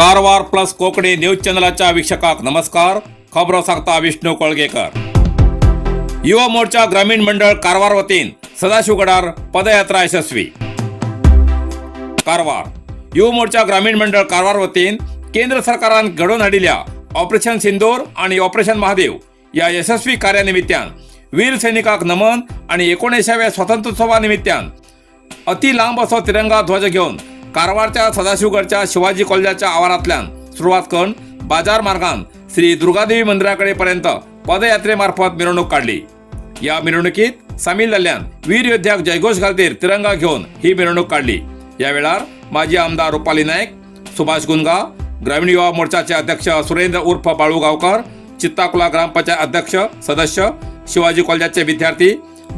Karwar plus Konkani news चॅनलाच्या वीक्षकाक नमस्कार. खबरो सांगता विष्णू कोळगेकर. युवा मोर्चा ग्रामीण मंडळ कारवार वतीन सदाशिवगडार पदयात्रा यशस्वी. कारवार युवा मोर्चा ग्रामीण मंडळ कारवार वतीन केंद्र सरकारान घडोवन हाडिल्ल्या ऑपरेशन सिंदूर आणि ऑपरेशन महादेव या यशस्वी कार्यानिमित्तान वीर सैनिकाक नमन आणि 19व्या स्वातंत्र्योत्सवा निमित्तान अति लांब असो तिरंगा ध्वज घेवन कारवारच्या सदाशिवगडच्या शिवाजी कॉलेजाच्या आवारांतल्यान सुरवात करून बाजार मार्गान श्री दुर्गादेवी मंदिराकडे पर्यंत पदयात्रेमार्फत मिरवणूक काढली. या मिरवणुकीत सामील जाल्ल्यान वीर योद्ध्याक जयघोष खातीर तिरंगा घेवन ही मिरवणूक काढली. या वेळार माजी आमदार रुपाली नायक, सुभाष गुंगा, ग्रामीण युवा मोर्चाचे अध्यक्ष सुरेंद्र उर्फ बाळू गावकर, चित्ताकुला ग्रामपंचायत अध्यक्ष सदस्य, शिवाजी कॉलेजाचे विद्यार्थी,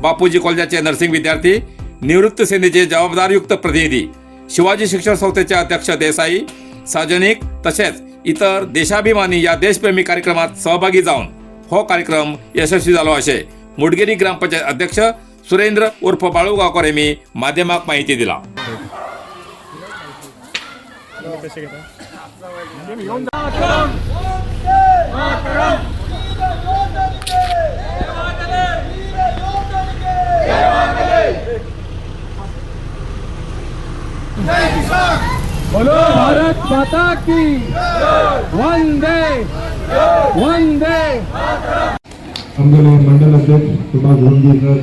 बापूजी कॉलेजाचे नर्सिंग विद्यार्थी, निवृत्त सेनेचे जबाबदारयुक्त प्रतिनिधी, शिवाजी शिक्षण संस्थेचे अध्यक्ष देसाई, सार्वजनिक तसेच इतर देशाभिमानी या देशप्रेमी कार्यक्रमात सहभागी जाऊन हो कार्यक्रम यशस्वी झालो असे मुडगेरी ग्रामपंचायत अध्यक्ष सुरेंद्र उर्फ बाळू गावकर यांनी माध्यमाक माहिती दिला. बोलो भारत माता की वंदे वंदे. आमगेले मंडल अध्यक्ष सुभाष गुंगी सर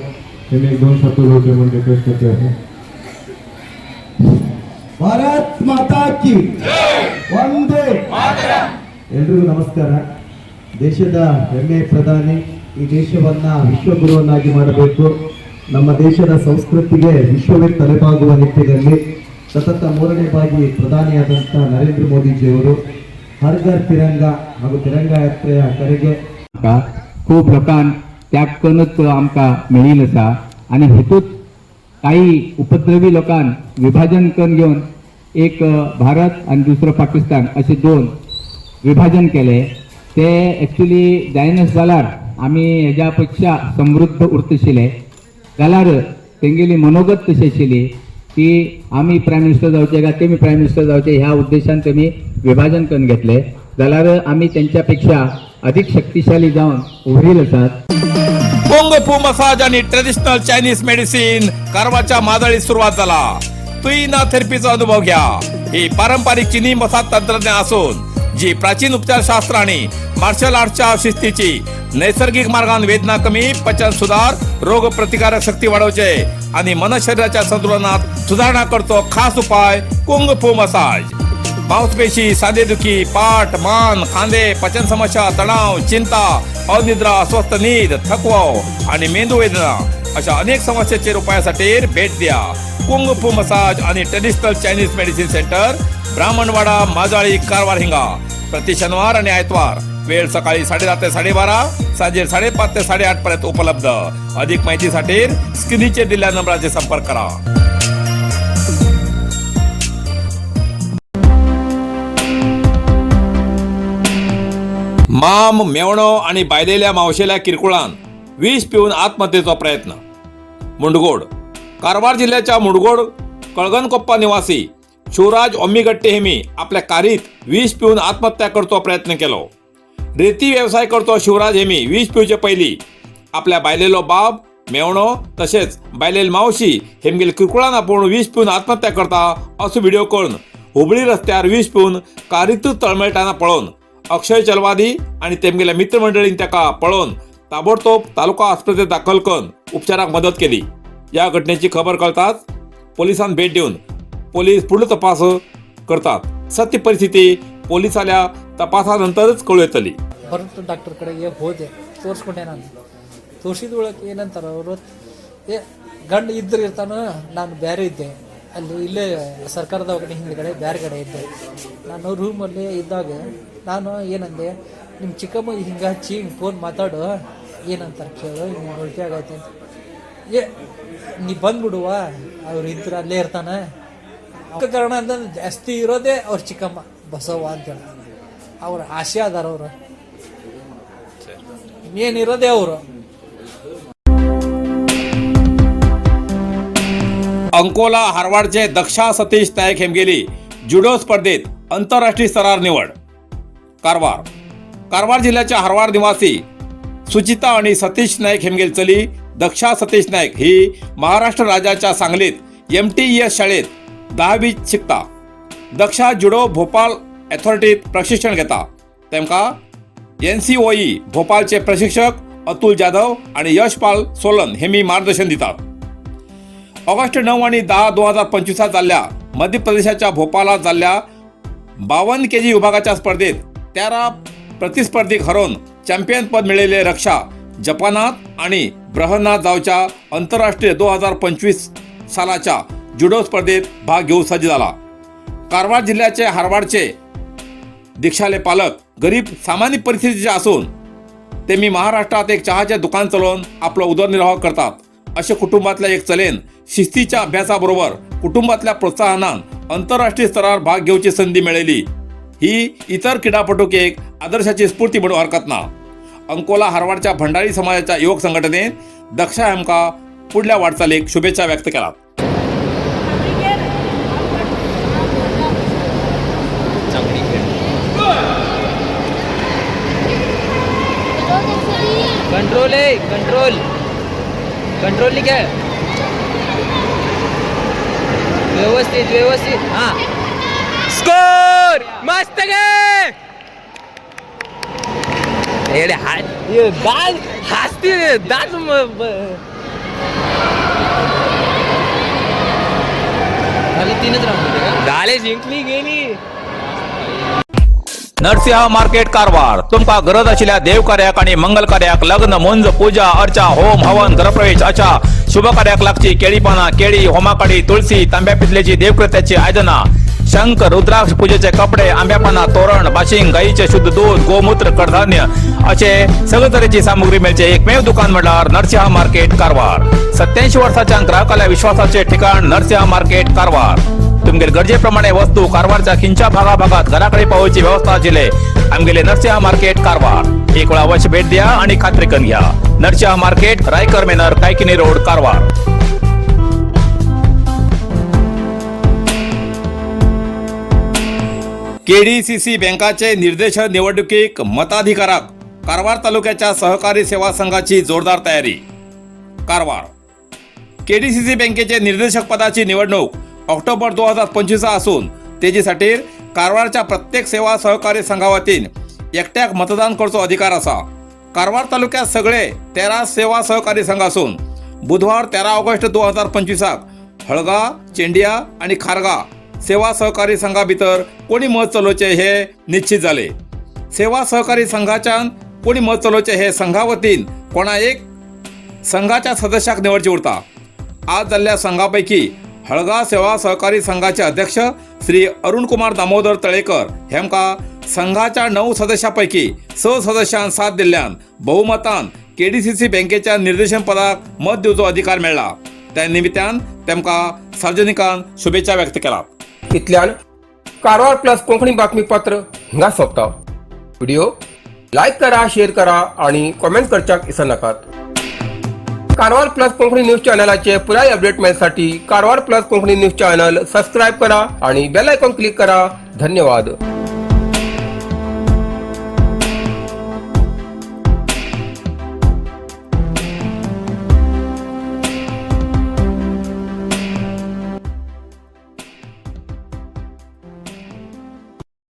यांनी एक दोन शब्द बोलचे म्हणून रिक्वेस्ट करते आहे. ಭಾರತ್ ಮಾತಾ ಕಿ ವಂದೇ. ಎಲ್ರಿಗೂ ನಮಸ್ಕಾರ. ದೇಶದ ಹೆಮ್ಮೆಯ ಪ್ರಧಾನಿ, ಈ ದೇಶವನ್ನ ವಿಶ್ವಗುರುವನ್ನಾಗಿ ಮಾಡಬೇಕು, ನಮ್ಮ ದೇಶದ ಸಂಸ್ಕೃತಿಗೆ ವಿಶ್ವವೇ ತಲೆಬಾಗುವ ನಿಟ್ಟಿನಲ್ಲಿ ಸತತ ಮೂರನೇ ಬಾರಿ ಪ್ರಧಾನಿಯಾದಂಥ ನರೇಂದ್ರ ಮೋದಿಜಿಯವರು ಹರ್ ಘರ್ ತಿರಂಗ ಹಾಗೂ ತಿರಂಗ ಯಾತ್ರೆಯ ಕರೆಗೆ आमकां खूब लोकांक त्याग करूनच आमकां मेळिल्लो आसा आनी हेतूंत काही उपद्रवी लोकांक विभाजन करून घेवन एक भारत आनी दुसरो पाकिस्तान अशे दोन विभाजन केले. ते एक्चुली जायनास जाल्यार आमी हेज्या पेक्षा समृद्ध उरतशिले जाल्यार तेंगेली मनोगत तशी आशिल्ली की आमी प्रायम मिनिस्टर जावचे काय तेमी प्रायम मिनिस्टर जावचे ह्या उद्देशान तेमी विभाजन करून घेतले जाल्यार आमी तेंच्या पेक्षा अधिक शक्तिशाली जावन उभरील आसात. कुंग फू मसाज आणि ट्रेडिशनल चायनीज मेडिसिन कारवारच्या मादळीत सुरुवात झाला. तुईना थेरपीचा अनुभव घ्या. ही पारंपरिक चिनी मसाज तंत्रज्ञान असून जी प्राचीन उपचार शास्त्र आणि मार्शल आर्टच्या शिस्तीची नैसर्गिक मार्गान वेदना कमी, पचन सुधार, रोग प्रतिकारक शक्ती वाढवचे आणि मन शरीराच्या संतुलनात सुधारणा करतो खास उपाय कुंग फू मसाज. मांसपेशी, सांधेदुखी, पाठ, मान, खांदे, पचन समस्या, तणाव, चिंता, अनिद्रा, अस्वस्थ नीद, थकवा आणि मेंदू वेदना अशा अनेक समस्येचेर उपायासाठी भेट द्या कुंग फू मसाज आणि traditional Chinese medicine centre, Brahmanwada, Majali, Karwar हिंगा. प्रति शनिवार आणि आयतवार वेळ सकाळी 10:30 ते 12:30, सांजे 5:30 ते 8:30 पर्यंत उपलब्ध. अधिक माहितीसाठी स्क्रीनचे दिलेल्या नंबराचे संपर्क करा. माम, मेवणो आणि बायलेल्या मावशेल्या किरकुळान विष पिवन आत्महत्येचो प्रयत्न. मुंडगोड. कारवार जिल्ह्याच्या मुंडगोड कळगनकोप्पा निवासी शिवराज ओम्मीगट्टे हेमी आपल्या कारीत विष पिवन आत्महत्या करचो प्रयत्न केलो. रेती व्यवसाय करतो शिवराज हेमी विष पिवचे पयली आपल्या बायलेलो बाब, मेवणो तशेंच बायलेल मावशी हेमगेल किरकुळान आपूण विष पिवन आत्महत्या करता असो व्हिडिओ करून हुबळी रस्त्यार विष पिवन कारीतूच तळमळटाना पळोवन अक्षय चलवादी आणि तेमगेल्या मित्रमंडळीन ताका पळोवन ताबडतोब तालुका आस्पत्रेत दाखल करून उपचाराक मदत केली. या घटनेची खबर कळताच पोलिसांत भेट दिवन पोलीस पुढलो तपास करतात. सत्य परिस्थिती पोलिसाल्या तपासानंतरच कळू येतली. ಹೊರಟು ಡಾಕ್ಟರ್ ಕಡೆಗೆ ಹೋದೆ, ತೋರಿಸ್ಕೊಂಡೆ ನಾನು. ತೋರಿಸಿದ ಒಳಗೆ ಏನಂತಾರೆ ಅವರು, ಏ ಗಂಡ ಇದ್ದರು ಇರ್ತಾನೋ, ನಾನು ಬೇರೆ ಇದ್ದೆ ಅಲ್ಲಿ, ಇಲ್ಲೇ ಸರ್ಕಾರದ ದವಾಖಾನೆ ಹಿಂದ್ಗಡೆ ಬೇರೆ ಕಡೆ ಇದ್ದೆ ನಾನು. ರೂಮಲ್ಲಿ ಇದ್ದಾಗ ನಾನು ಏನಂದೆ, ನಿಮ್ಮ ಚಿಕ್ಕಮ್ಮ ಹಿಂಗೆ ಹಚ್ಚಿ ಹಿಂಗೆ ಫೋನ್ ಮಾತಾಡು, ಏನಂತಾರೆ ಕೇಳು, ಹಿಂಗೆ ಉಲ್ಟಿ ಆಗೈತೆ ಅಂತ. ಏ ನೀ ಬಂದ್ಬಿಡುವ, ಅವ್ರು ಇದ್ರೆ ಅಲ್ಲೇ ಇರ್ತಾನೆ. ಕಾರಣ ಅಂತಂದ್ರೆ ಜಾಸ್ತಿ ಇರೋದೇ ಅವ್ರ ಚಿಕ್ಕಮ್ಮ ಬಸವ್ವ ಅಂತೇಳಿ. ಅವ್ರ ಆಶೆ ಅದಾರ ಅವರು, ಮೇನ್ ಇರೋದೇ ಅವರು. अंकोला हारवाडचे दक्षा सतीश नायक हेमगेली जुडो स्पर्धेत आंतरराष्ट्रीय स्तरावर निवड. कारवार. कारवार जिल्ह्याच्या हारवाड निवासी सुचिता आणि सतीश नाईक हेमगेल चली दक्षा सतीश नाईक ही महाराष्ट्र राज्याच्या सांगलीत एमटीईएस शाळेत 10वीत शिकता. दक्षा जुडो भोपाल अथॉरिटीत प्रशिक्षण घेता. तेमकां एनसीओई भोपालचे प्रशिक्षक अतुल जाधव आणि यशपाल सोलन हे मी मार्गदर्शन दितात. ऑगस्ट 9 आणि 10 2025 जाल्ल्या मध्य प्रदेशाच्या भोपालात जाल्ल्या 52 केजी विभागाच्या स्पर्धेत 13 प्रतिस्पर्धीक हरोवन चॅम्पियनपद मिळवलेले रक्षा जपानात आणि ब्रहनात जावच्या आंतरराष्ट्रीय 2025 सालाच्या जुडो स्पर्धेत भाग घेऊ सज्ज झाला. कारवार जिल्ह्याचे हारवाडचे दीक्षाले पालक गरीब सामान्य परिस्थितीचे असून ते मी महाराष्ट्रात एक चहाचे दुकान चलोवन आपलो उदरनिर्वाह करतात. असे कुटुंबातल्या एक चलेन शिस्तीच्या अभ्यासाबरोबर कुटुंबातल्या प्रोत्साहनान आंतरराष्ट्रीय स्तरावर भाग घेवची संधी मिळाली ही इतर क्रीडापटूक एक आदर्शाची स्फूर्ती म्हणून हरकत ना. अंकोला हारवाडच्या भंडारी समाजाच्या युवक संघटनेन दक्षा हांकां पुढल्या वाटचालीक शुभेच्छा व्यक्त केलात. चांगली खेळ. कंट्रोल आहे, कंट्रोल, कंट्रोल खेळ. व्यवस्थित, व्यवस्थित. हा, स्कोर मस्त गे. एडे हा ये दाद हसते दाद झाले तीनच राऊंड होते का? झाले, जिंकली गेली. नरसिंह मार्केट कारवार. तुमका गरज आशिल्ल्या देवकार्याक आणि मंगल कार्याक, लग्न, मुंज, पूजा अर्चा, होम हवन, गृहप्रवेश अशा शुभ कार्याक लागची केळी पाना, केळी, होमाकाडी, तुळशी, तांब्या पितलेची देवकृत्याची आयदना, शंख, रुद्राक्ष, पूजेचे कपडे, आंब्यापाना तोरण, बाशिंग, गाईचे शुद्ध दूध, गोमूत्र, कडधान्य असे सगळे तरेची सामुग्री मेळचे एकमेव दुकान म्हटल्यार नरसिंह मार्केट कारवार. 87 वर्साच्या ग्राहकाला विश्वासाचे ठिकाण नरसिंह मार्केट कारवार. तुमगेले गरजेप्रमाणे वस्तू कारवारच्या खिंच्या भागाभागात घराकडे पावोवची व्यवस्था आशिल्ले आमगेले नरसिंह मार्केट कारवार. एक वेळा अवश्य भेट द्या आणि खात्री करून घ्या. नरसिंह मार्केट, रायकर मेनर, कायकिनी रोड, कारवार. केडीसीसी बँकाचे निर्देशक निवडणुकीक मताधिकाराक कारवार तालुक्याच्या सहकारी सेवा संघाची जोरदार तयारी. कारवार. केडीसीसी बँकेचे निर्देशक पदाची निवडणूक ऑक्टोबर 2025 असून तेजेसाठी कारवारच्या प्रत्येक सेवा सहकारी संघावतीन एकट्याक मतदान करचो अधिकार असा. कारवार तालुक्यात सगळे 13 सेवा सहकारी संघ असून बुधवार 13 ऑगस्ट 2025 हळगा, चेंडिया आणि खारगा सेवा सहकारी संघा भितर कोणी मत चलोवचे हे निश्चित झाले. सेवा सहकारी संघाच्यान कोणी मत चलोवचे हे संघावतीन कोणा एक संघाच्या सदस्याक निवडचे उरता. आज जाल्ल्या संघापैकी हळगा सेवा सहकारी संघाचे अध्यक्ष श्री अरुणकुमार दामोदर तळेकर हेमका संघाच्या 9 सदस्यांपैकी 6 सदस्यां साथ दिल्ल्यान बहुमतान केडीसीसी बँकेच्या निर्देशन पदाक मत दिवचो अधिकार मेळ्ळा. त्या निमित्तान तेमकां सार्वजनिकान शुभेच्छा व्यक्त केलात. इतल्यान कारवार प्लस कोंकणी बातमीपत्र हिंगा सोंपता. व्हिडिओ लायक करा, शेअर करा आणि कॉमेंट करच्याक विसरनाकात. कारवार प्लस कोंकणी न्यूज चॅनलाचे पुराय update मेळसाठी Karwar plus Konkani news channel subscribe करा आणि बेल आयकॉन क्लिक करा. धन्यवाद.